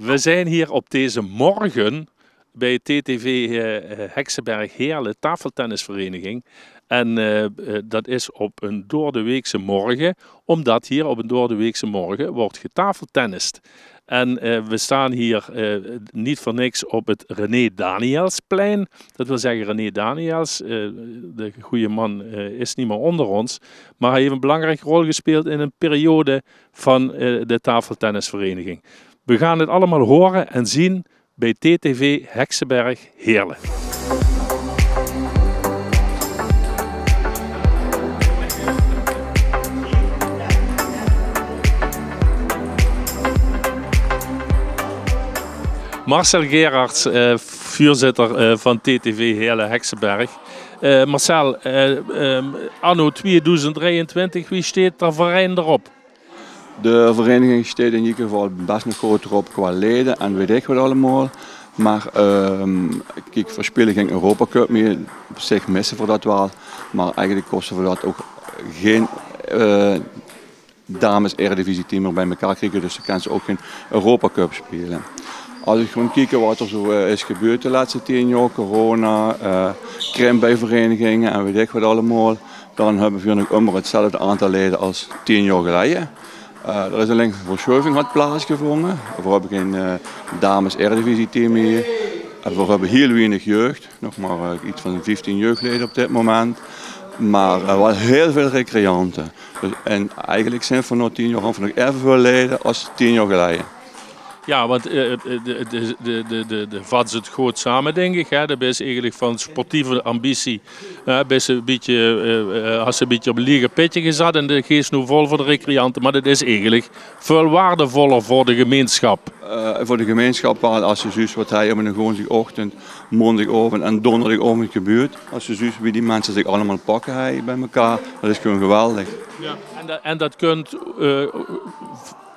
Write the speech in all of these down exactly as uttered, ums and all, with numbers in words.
We zijn hier op deze morgen bij T T V eh, Heksenberg Heerlen, tafeltennisvereniging. En eh, eh, dat is op een doordeweekse morgen, omdat hier op een doordeweekse morgen wordt getafeltennist. En eh, we staan hier eh, niet voor niks op het René Danielsplein. Dat wil zeggen, René Daniels, eh, de goede man, eh, is niet meer onder ons. Maar hij heeft een belangrijke rol gespeeld in een periode van eh, de tafeltennisvereniging. We gaan het allemaal horen en zien bij T T V Heksenberg Heerlen. Marcel Gerards, eh, voorzitter eh, van T T V Heerlen Heksenberg. Eh, Marcel, eh, ehm, anno tweeduizend drieëntwintig, wie steet de verein erop? De vereniging steet in ieder geval best nog good erop qua leden en weet ik wat allemaal. Maar ehm, kijk, we spelen geen Europa Cup meer. Op zich missen we dat wel. Maar eigenlijk kosten we dat ook geen eh, dames Eredivisie team meer bij elkaar krijgen. Dus dan kan ze ook geen Europa Cup spelen. Als ik gewoon kijk wat er zo eh, is gebeurd de laatste tien jaar, corona, eh, krimp bij verenigingen en weet ik wat allemaal, dan hebben we nog immer hetzelfde aantal leden als tien jaar geleden. Eh, er is alleen een verschuiving had plaatsgevonden. We hebben geen eh, dames Eredivisie team meer. En we hebben heel weinig jeugd. Nog maar eh, iets van vijftien jeugdleden op dit moment. Maar eh, wel heel veel recreanten. Dus, en eigenlijk zijn we nog tien jaar, hebben we nog evenveel leden als tien jaar geleden. Ja, want eh, eh, de, de, de, de, de, de vat het goed samen, denk ik. Hè? Dat is eigenlijk van sportieve ambitie. Hè? Best een beetje, eh, eh, als een beetje op een lege pitje gezat en de geest nu vol voor de recreanten. Maar dat is eigenlijk veel waardevoller voor de gemeenschap. Eh, voor de gemeenschap wel, als je zuus wat hij op een woensdagochtend, maandagochtend en donderdagochtend gebeurt. Als je zuus wie die mensen zich allemaal pakken hij bij elkaar. Dat is gewoon geweldig. Ja. En, dat, en dat kunt eh,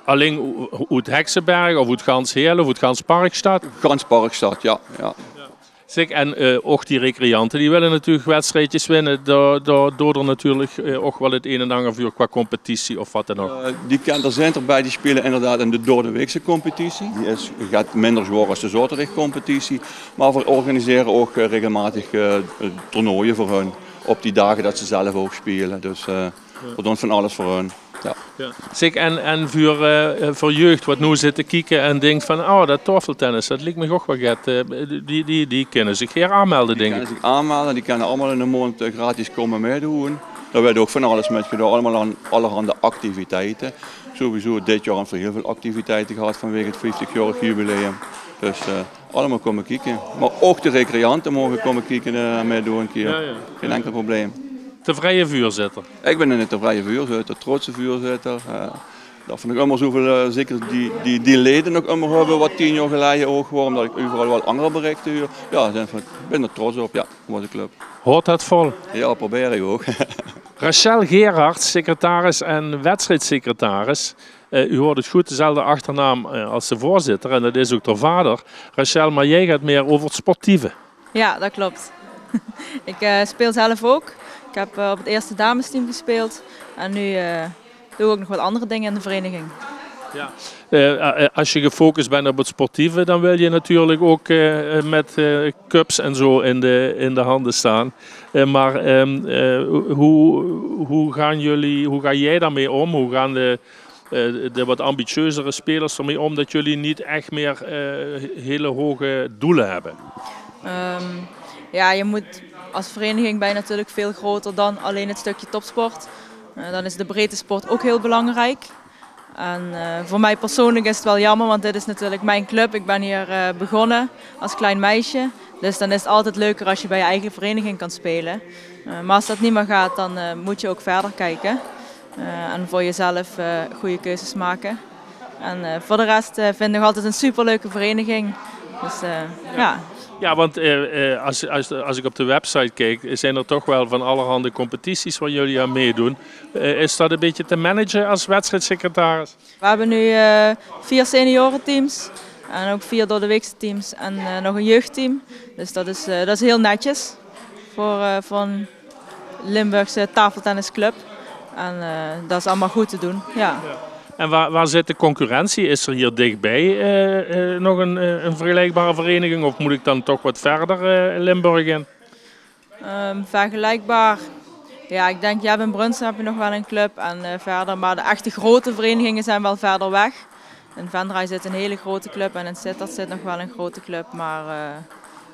alleen oet Heksenberg of oet gans Heerlen of oet gans Parkstad? Gans Parkstad, ja. Ja. Zeg, en eh, ook die recreanten, die willen natuurlijk wedstrijdjes winnen. Daar, daar, door er natuurlijk eh, ook wel het een en ander voor qua competitie of wat dan ook. Eh, die kan, er zijn erbij die spelen inderdaad in de doordeweekse competitie. Die is, gaat minder zwaar als de zaterdag competitie. Maar we organiseren ook eh, regelmatig eh, toernooien voor hun. Op die dagen dat ze zelf ook spelen. Dus eh, we doen van alles voor hun. Ja. Ja. Zeg, en, en voor, eh, voor jeugd wat nu zit te kijken en denkt van, oh, dat tafeltennis, dat lijkt me ook wel get. Eh, die, die, die kunnen zich hier aanmelden, denk ik. Die kunnen zich aanmelden, die kunnen allemaal in de maand eh, gratis komen meedoen. Daar werd ook van alles met gedaan, allemaal aan allerhande activiteiten. Sowieso dit jaar hebben we heel veel activiteiten gehad vanwege het vijftigjarig jubileum. Dus eh, allemaal komen kijken. Maar ook de recreanten mogen komen kijken eh, en meedoen een keer. Ja, ja. Geen enkel probleem. Tevreden voorzitter? Ik ben een tevreden voorzitter, trotse voorzitter. Eh, dat vind ik allemaal zoveel, eh, zeker die, die, die leden nog allemaal hebben wat tien jaar geleden ook waren, omdat ik overal wel andere berichten huur. Ja, daar ben ik trots op, ja, voor de club. Hoort het vol? Ja, probeer ik ook. Rachel Gerards, secretaris en wedstrijdsecretaris. Eh, u hoort het goed, dezelfde achternaam eh, als de voorzitter en dat is ook de vader. Rachel, maar jij gaat meer over het sportieve. Ja, dat klopt. Ik eh, speel zelf ook. Ik heb eh, op het eerste damesteam gespeeld. En nu eh, doe ik ook nog wat andere dingen in de vereniging. Ja. Eh, eh, als je gefocust bent op het sportieve, dan wil je natuurlijk ook eh, met eh, cups en zo in de, in de handen staan. Eh, maar ehm, eh, hoe, hoe, gaan jullie, hoe ga jij daarmee om? Hoe gaan de, eh, de wat ambitieuzere spelers ermee om dat jullie niet echt meer eh, hele hoge doelen hebben? Ehm, ja, je moet als vereniging ben je natuurlijk veel groter dan alleen het stukje topsport. Eh, dan is de breedte sport ook heel belangrijk. En eh, voor mij persoonlijk is het wel jammer, want dit is natuurlijk mijn club. Ik ben hier eh, begonnen als klein meisje. Dus dan is het altijd leuker als je bij je eigen vereniging kan spelen. Eh, maar als dat niet meer gaat, dan eh, moet je ook verder kijken. Eh, en voor jezelf eh, goede keuzes maken. En eh, voor de rest eh, vind ik nog altijd een superleuke vereniging. Dus eh, ja. Ja, want eh, eh, als, als, als ik op de website kijk, zijn er toch wel van allerhande competities waar jullie aan meedoen. Eh, is dat een beetje te managen als wedstrijdsecretaris? We hebben nu eh, vier seniorenteams en ook vier doordeweekse teams en eh, nog een jeugdteam. Dus dat is, eh, dat is heel netjes voor, eh, voor een Limburgse tafeltennisclub. En eh, dat is allemaal goed te doen. Ja. En waar, waar zit de concurrentie? Is er hier dichtbij eh, eh, nog een, eh, een vergelijkbare vereniging of moet ik dan toch wat verder eh, Limburg in? Ehm, vergelijkbaar. Ja, ik denk, je hebt in Brunssum heb je nog wel een club en eh, verder. Maar de echte grote verenigingen zijn wel verder weg. In Venray zit een hele grote club en in Sittard zit nog wel een grote club. Maar eh,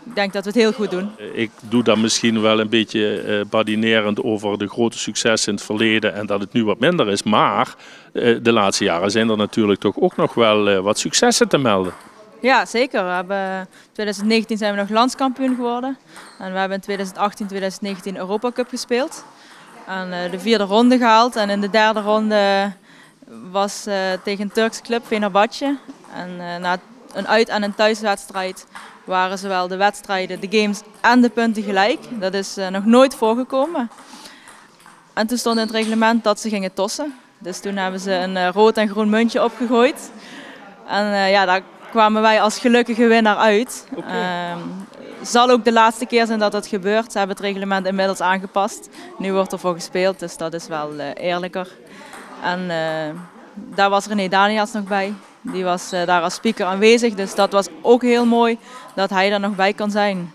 ik denk dat we het heel goed doen. Ik doe dan misschien wel een beetje eh, badinerend over de grote successen in het verleden en dat het nu wat minder is. Maar eh, de laatste jaren zijn er natuurlijk toch ook nog wel eh, wat successen te melden. Ja, zeker. We hebben, in tweeduizend negentien zijn we nog landskampioen geworden. En we hebben in tweeduizend achttien, tweeduizend negentien Europa Cup gespeeld. En eh, de vierde ronde gehaald. En in de derde ronde was eh, tegen een Turkse club, Fenerbahce. En eh, na een uit- en een thuiswedstrijd waren zowel de wedstrijden, de games en de punten gelijk. Dat is eh, nog nooit voorgekomen. En toen stond in het reglement dat ze gingen tossen. Dus toen hebben ze een eh, rood en groen muntje opgegooid. En eh, ja, daar kwamen wij als gelukkige winnaar uit. Ehm, zal ook de laatste keer zijn dat dat gebeurt. Ze hebben het reglement inmiddels aangepast. Nu wordt er voor gespeeld, dus dat is wel eh, eerlijker. En eh, daar was René Daniels nog bij. Die was eh, daar als speaker aanwezig, dus dat was ook heel mooi dat hij er nog bij kan zijn.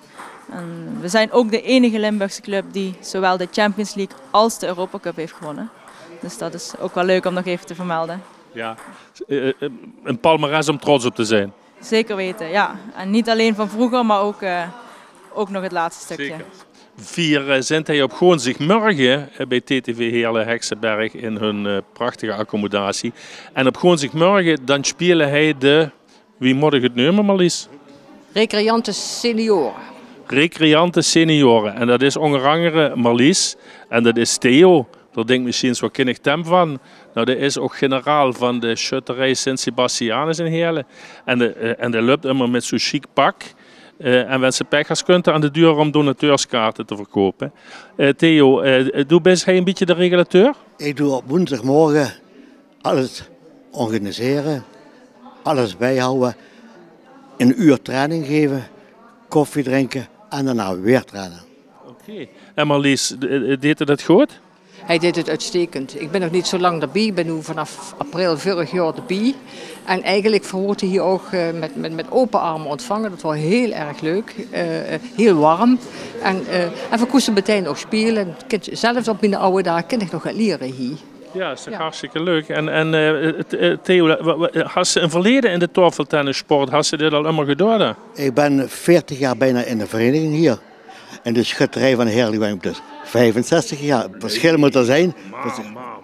En we zijn ook de enige Limburgse club die zowel de Champions League als de Europa Cup heeft gewonnen. Dus dat is ook wel leuk om nog even te vermelden. Ja, eh, eh, een palmares om trots op te zijn. Zeker weten, ja. En niet alleen van vroeger, maar ook, eh, ook nog het laatste stukje. Zeker. Vier eh, zint hij op goonsdigmorgen eh, bij T T V Heerle Heksenberg in hun eh, prachtige accommodatie. En op goonsdigmorgen dan spelen hij de, wie moet ik het nemen, Marlies? Recreanten senioren. Recreanten senioren. En dat is onder andere Marlies en dat is Theo. Daar denkt misschien zo, ken ik hem van? Nou, dat is ook generaal van de schutterij Sint Sebastianus in Heerle. En de, eh, en de loopt immer met zo'n chic pak. Eh, en wenn ze pech has, kunt er aan de deur om donateurskaarten te verkopen. Eh, Theo, eh, doe bist hij een beetje de regulateur? Ik doe op woensdagmorgen alles organiseren, alles bijhouden, een uur training geven, koffie drinken en daarna weer trainen. Oké. En Marlies, eh, deed hij dat goed? Hij deed het uitstekend. Ik ben nog niet zo lang erbij. Ik ben nu vanaf april vorig jaar erbij. En eigenlijk wordt hij hier ook eh, met, met, met open armen ontvangen. Dat was heel erg leuk. Eh, heel warm. En, eh, en we koesten meteen ook spelen. Zelfs op mijn oude dagen kan ik nog gaan leren hier. Ja, is toch hartstikke leuk. En, en eh, Theo, has je een verleden in de tafeltennissport? Has je dit al immer gedaan? Ik ben veertig jaar bijna in de vereniging hier. En de schutterij van Heerlijk ben ik dus vijfenzestig jaar. Verschil moet er zijn.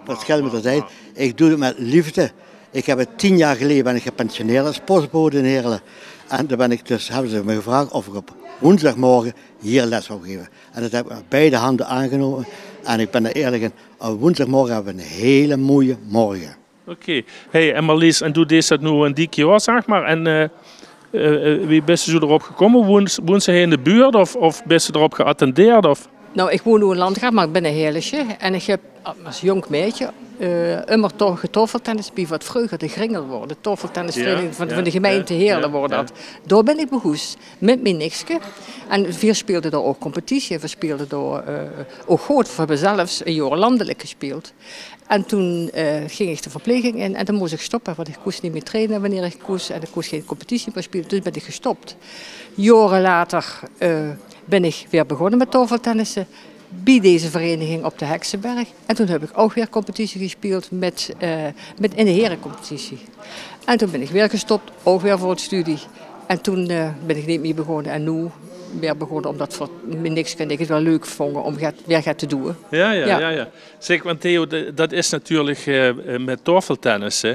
Verschil moet er zijn. Ik doe het met liefde. Ik heb het tien jaar geleden ben ik gepensioneerd als postbode in Heerlen. En daar ben ik dus, hebben ze me gevraagd of ik op woensdagmorgen hier les zou geven. En dat heb ik met beide handen aangenomen. En ik ben er eerlijk in, op woensdagmorgen hebben we een hele mooie morgen. Oké. Hey, en Marlies, en doe dees dat nu een dik jaar, zeg maar. En eh, eh, wie bist je zo erop gekomen? Woens, woens je in de buurt of, of bist je erop geattendeerd? Of? Nou, ik woon nu in Landgraaf, maar ik ben een Heerlesje. En ik heb als jong meidje eh immer toch getafeltennis bij wat vroeger de Gringel wordt. De tafeltennisvereniging van, van de gemeente Heerlen wordt dat. Daar ben ik begoes met mijn nichtje. En we speelden daar ook competitie. We speelden daar eh, ook goed. We hebben zelfs een jaar landelijk gespeeld. En toen eh, ging ik de verpleging in en toen moest ik stoppen, want ik koest niet meer trainen wanneer ik koest en ik koest geen competitie meer spelen. Dus ben ik gestopt. Jaren later eh, ben ik weer begonnen met tafeltennissen bij deze vereniging op de Heksenberg. En toen heb ik ook weer competitie gespeeld met, eh, met in de herencompetitie. En toen ben ik weer gestopt, ook weer voor het studie. En toen eh, ben ik niet meer begonnen en nu weer begonnen omdat voor mijn nichtje en ik het wel leuk vonden om get, weer get te doen. Ja, ja, ja. Ja. Zeg, want Theo, de- dat is natuurlijk eh, eh, met tafeltennis, hè.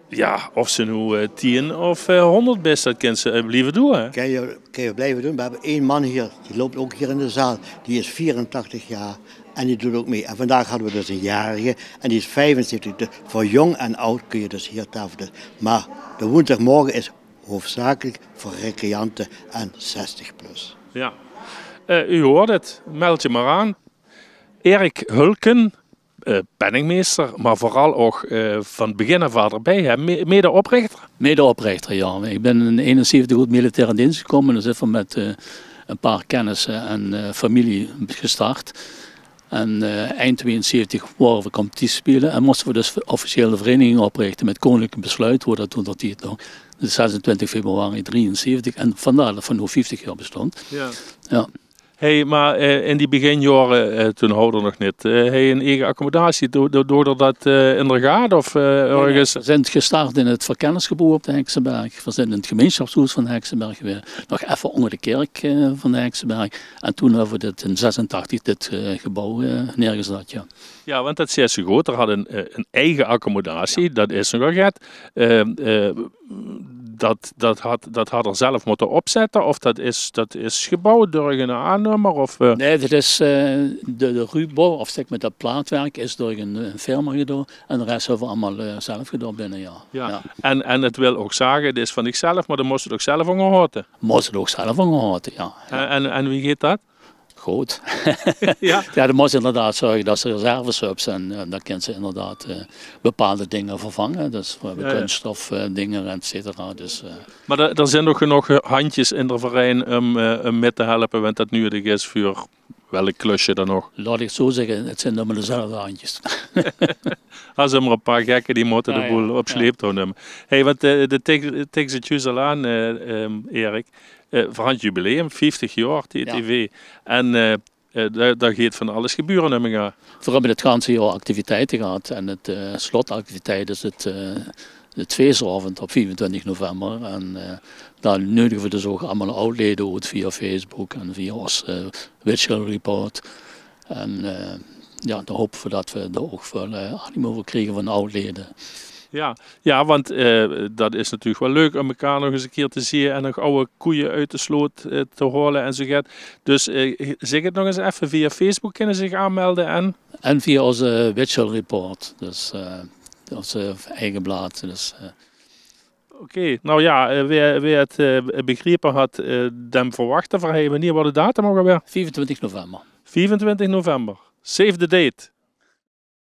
Ja, of ze nu eh, tien of eh, honderd bist, dat kan ze eh, blijven doen, hè. Kan je, kan je blijven doen. We hebben één man hier, die loopt ook hier in de zaal. Die is vierentachtig jaar en die doet ook mee. En vandaag hadden we dus een jarige en die is vijfenzeventig. Dus voor jong en oud kun je dus hier tafel. Dus- Maar de woensdagmorgen is hoofdzakelijk voor recreanten en zestig plus. Ja. Eh, u hoort het, meld je maar aan. Erik Hulken, eh, penningmeester, maar vooral ook eh, van begin af aan erbij, hè? Me- medeoprichter. Medeoprichter, ja. Ik ben in eenenzeventig uit militaire dienst gekomen. Dan zijn we met eh, een paar kennissen en eh, familie gestart. En eh, eind tweeënzeventig woare v'r competitie spele en móste v'r dus officieel de vereniging oprichte mit koninklik besluit, woar dat toen dat hiet nog, de zesentwintig februari drieënzeventig. En vandaar dat v'r noe vieftig jaor bestónge. Ja. Ja. Hey, maar eh, in die beginjaore, eh, toen hauw d'r nog nit eh, hey, ein eige accommodatie, do- do- doord'r dat eh, in d'r gaat of eh, örges? V'r zint gestart in 't Verkennisgebouw op de Heksenberg. V'r zint in 't gemeinsjapshoes van de Heksenberg gewaes. Nog effe ónger de kèrk eh, van de Heksenberg. En toen höbbe v'r dit in zesentachtig, dit eh, gebouw eh, neergezat, ja. Ja, want dat zeet ze good. D'r had ein eh, ein eige accommodatie. Dat is nogal get. Eh, eh, dat, dat, had, dat had d'r zelf mótte opzètte, of dat is, dat is gebouwd door eine aannumer? Of eh, Nae, dat is eh, de, de ruwbouw, of zèk mer dat plaatwerk, is door ein, ein firma gedaon. En de res höbbe v'r allemaol eh, zelf gedaon binne, ja. Ja. En, en 't wil ouch zage, 't is van dich zelf, maar dan mós 't ouch zelf óngerhaote. Mós 't ouch zelf óngerhaote, ja. En, en, en wie geit dat? Good. Ja. Ja, dan mós se inderdaad zörge dat se reserves höbs en eh, dan kins se inderdaad eh, bepaalde dinger vervange. Dus v'r höbbe kunststof eh, dinger, et cetera. Dus eh, Maar d'r, d'r zint nog genóg eh, handjes in d'r verein um, eh, um mit te helpe, wen dat nudig is veur welk klusje dan nog. Laot ich 't zo zègke, 't zint ummer dezelfde handjes. As ummer ein paar gekke die mótte de boel op sleeptouw numme. Hey, want eh, de tik- tiks 't juus al aan, eh, ehm, Erik. Eh, v'r hant jubileum, vieftig jaor, T T V. En eh, eh, dao, dao geit van alles gebeure, num ich aan. V'r höbbe 't ganse jaor activiteite gehad en 't eh, slotactiviteit is 't eh, 't feesaovend op viefentwintig november. En eh, dao neudige v'r dus ouch allemaol aod-lede oet via Facebook en via ós eh, Witsjel Report. En eh, ja, dao hope v'r dat v'r dao ouch väöl eh, animo veur kriege van aod-lede. Ja, ja, want eh, dat is natuurlik waal leuk um mekaar nog ins ein kier te zieë en nog aw koeie oet de sloot eh, te haole en zo get. Dus eh, zèk 't nog ins effe, via Facebook kinne ze zich aanmelde en En via ós eh, Witsjel Report, dus eh, ós eh, eige blaad. Dus eh, Oké, nou ja, eh, wae, wae 't eh, begriepe had, eh, den verwachte v'r hie. Wienie waor de datum ouch alweer? Viefentwintig november. Viefentwintig november. Save the date.